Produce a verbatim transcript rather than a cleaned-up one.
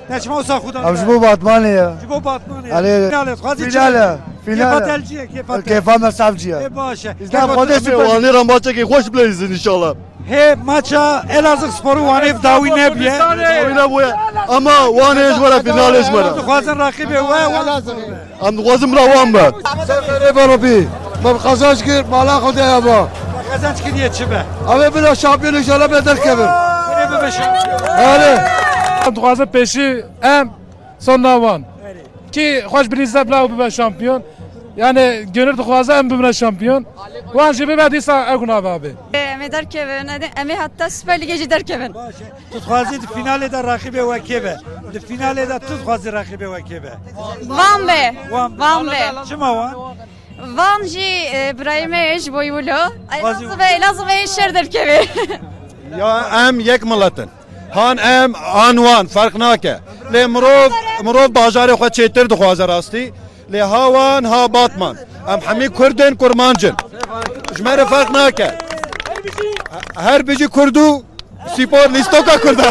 Neçma wisa xudan. Ev ji bo Batmanê ye. Ji bo Batmanê. Erê. Finale, dixwazî çi? Finale, finale. Kêfa te li cî ye, kêfa te. Kêfa me saf cî ye. Ê, baş e. Îzna Kêfa te Xwedê li cî ye. Wanê re maçekê xweş bileyzin înşallah. Hê maça Elazığspor û Wanê bi dawî nebûye. Dawî nebûye. Ama Wanê ji we re finale ji me re. Dixwazin raqîbê we, wan. Em dixwazin bira wan be. Seferê be Rebî. Me bi qazanç kir, mala xwe de eva. Qazanç kiriye çi be? Ev ê bira şampiyon înşallah be derkevin. Hûn ê bibe şampiyon. Erê. Em dixwazin pêşî em sona wan. Erê. Kî xweş bilîze bila û bibe şampiyon. Yani gönül dixwaze em bibine şampiyon. Wan jî bibe dîsa ew nava be. Em ê derkevin, em ê heta Süper Lîgê jî derkevin. Baş e. Tu dixwazî di finalê de raqîbê we kê be? Di finalê de tu dixwazî raqîbê we kê be? Van be. Wan be. Van be. Çima wan? Van jî, e, birayê me ye ji bo Yulo. Elazığ be, Elazığ be şer derkeve. Ya em yek milet in. Han em, han wan, ferq nake. Lê mirov, mirov bajarê xwe çêtir dixwaze rastî. Lê ha wan, ha Batman. Em hemî Kurd in, Kurmanc in. Ji me re ferq nake. Her bijî Kurd û spor lîstoka Kurda.